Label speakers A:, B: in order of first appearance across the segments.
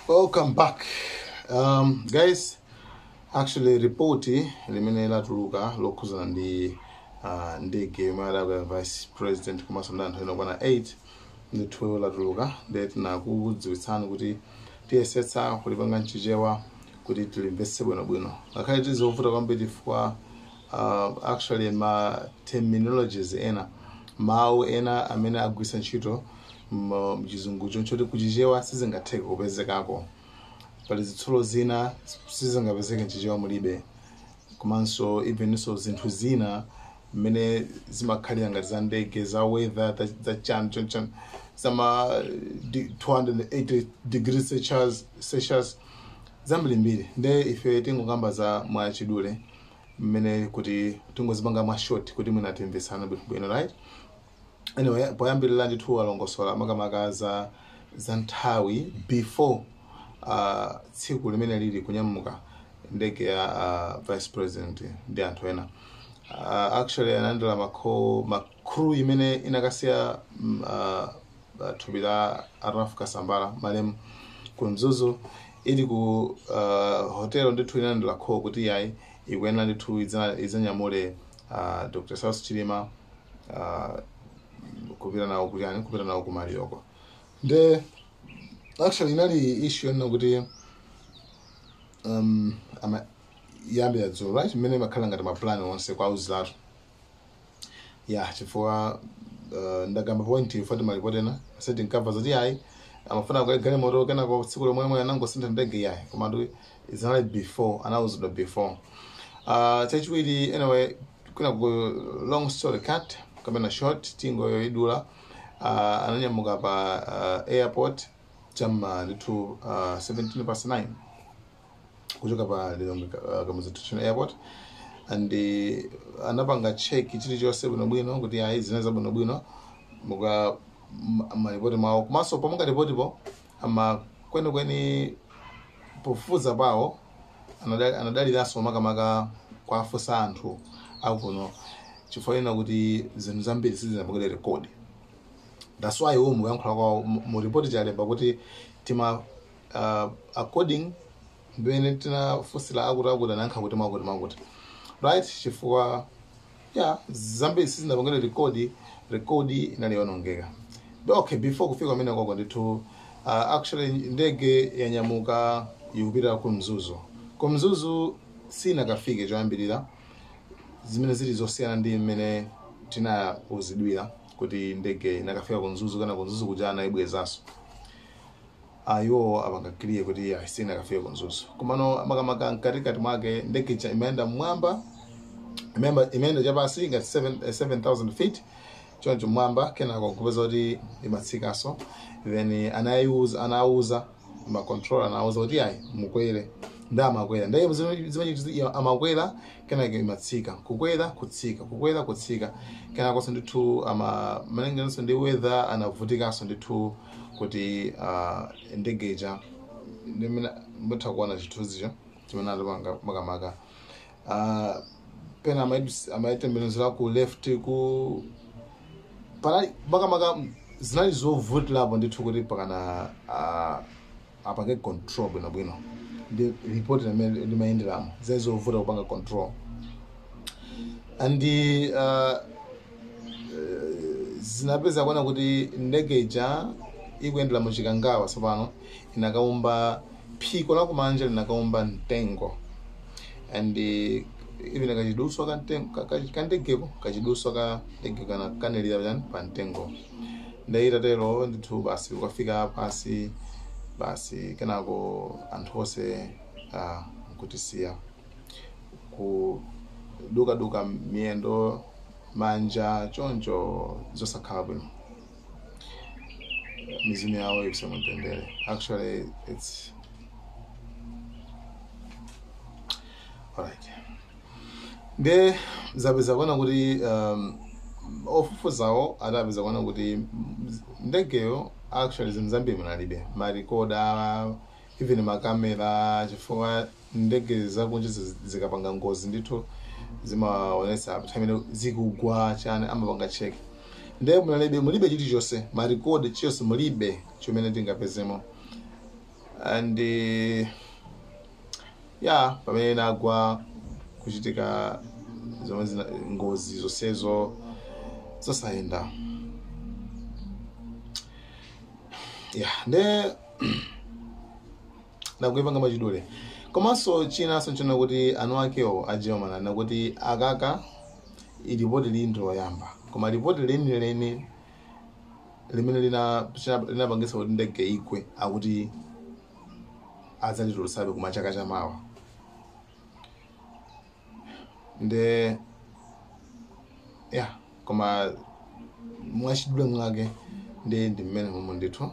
A: Welcome back, guys. Actually, report limene latuluka lokhuzana ndi ndege yomwe adakwera vice president komanso ndi anthu ena okwana 8 ndithu latuluka. Ndiye tinakudziwitsani kuti tiyesetsa kulipanga mchichewa kuti tilimvetse bwinobwino, ngakhale tizovuta kwambiri chifukwa actually ma terminologies ena, mawu ena amene agwiritsa ntchito mchizungucho nchoti kuchichewa sizingatheke kupezekako. Pali zitsulo zina sizingapezeke mchichewa, mulibe. Komanso evenso zinthu zina mmene zimakhalira ngati za ndege, za weather, za chan chan chan, zama 280 degrees Celsius, zambirimbiri. Nde ife tingokamba za mwachidule mmene kuti tingozipanga mwa short kuti mwina timvetsane bwinobwino, right? Anyway, poyambirira ndithu alongosola makamaka za nthawi before tsiku limene lili kunyamuka ndege ya vice president ndi anthu ena. Actually analandira ma crew imene inakasiya thupi la Ralph Kasambara malemu ku Mzuzu ili ku hotel. Ndithu inalandira call kuti yayi, ikuyenera ndithu idzanyamule Dr. Saulos Chilima kupita nawo kuyani, kupita nawo kumaliroko. Nde actually inali issue yonena kuti ama yambira dzulo, right, mmene makhala ngati maplan onse kwauziratu ya, chifukwa ndagamba point ifoti malipoti ena asati nkamva zoti ayi, amafuna kuka galimoto, kenako tsiku lomwemwe anangosintha ndege. Yayi, komatu zinali before, anauzidwa before. Chachiwiri, anyway, kuna ku long story cut kapena short, tingoyoidula, ananyamuka pa airport chamma ndithu 17 past 9 kuchoka pa Lilongwe Kamuzu International Airport, and anapanga check chilichonse bwinobwino kuti ayi, zina zabwinobwino muka malipoti mwawo. Komanso pomwe ripotipo ama kwenikweni pofufuza pawo anadaliranso makamaka kwafunsa anthu akuno, chifukwa ena kuti zinthu zambiri sizinapangidwe record. That's why iwo mukuyankhula kwawo mu report chalemba kuti tima according mmene tinafunsira akuti akuti anayankha kuti mwakuti mwakuti, right? Chifukwa yeah, zambiri sizinapangidwe record, record inali yonongeka. But okay, before kufika kumene koko ndithu, actually ndege yanyamuka ikupita ku Mzuzu. Ku Mzuzu sinakafike choyambirira, zimene zili zosiyana ndi mmene tinauzidwira kuti ndege inakafika ku Mzuzu, kana ku Mzuzu kuja anayibwezanso. Iwo apanga clear kuti ayi, sinakafika ku Mzuzu. Komano makamaka mkatikati mwake ndege ija imayenda mmwamba, imayenda chapasi ngati 7000 feet choncho mwamba, kenako kupeza kuti imatsikaso. Then anaiuza, anauza ma controller, anauza kuti ayi, mukwere. Ndi amakwera, ndiye zimene amakwera, kenako imatsika, kukwera, kutsika, kukwera, kutsika. Kenakonso ndithu ama malinganso ndi weather anavutikanso ndithu kuti ndege ija, ndimene mutha kuona chithunzicho chimene atapanga makamaka pena amayitembenuzira ku left, ku panali makamaka zinali zovutirapo ndithu kuti pakana apange control bwinobwino. Ndi report limene limayenderamo, zinali zovuta kupanga control. And zinapeza kuona kuti ndege ija ikuyendera mu Chikangawa tsopano inakaumba phiko lakumanja, linakaumba mtengo, and even kachiduswa ka mtengo kandegeko, kachiduswa ka ndege kana kanelira chani pa mtengo. Ndaitatero ndithu basi ukafika pasi basi, kenako anthu onse nkutisiya, kudukaduka miyendo, manja choncho, zosakhala bwino. Mizimu yawo iwuse mumtendere. Actually it's alright. Nde zapeza kuona kuti ofufuzawo adapeza kuona kuti ndegeyo actually zinthu zambiri munalibe, ma recorder, even makamera, chifukwa ndege zakunja zikapanga ngozi ndithu zimaonetsa nthawi imene zikugwa chani, amapanga check. Nde munalibe, mulibe chilichonse, ma record chilichonse mulibe chimene tingapezemo. And yeah, pamene inagwa kuchitika zomwe ngozi zonsezo zosayenda. Yeah, nde ndakuipanga mwachidule. Komanso chinanso nchona kuti anu akewo a German anena kuti akaka ilipoti lili ndi loyamba, koma lipoti lenileni limene linapangitsa kuti ndege igwe akuti adzalitulutsabe kuma chaka chamawa. Nde yeah, koma mwachidule mwake ndi mmene momwe ndithu.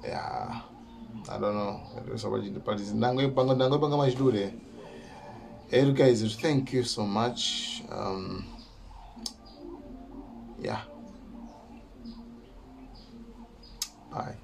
A: Yeah, I don't know, ndangoipanga mwachidule. Hey guys, thank you so much. Yeah, bye.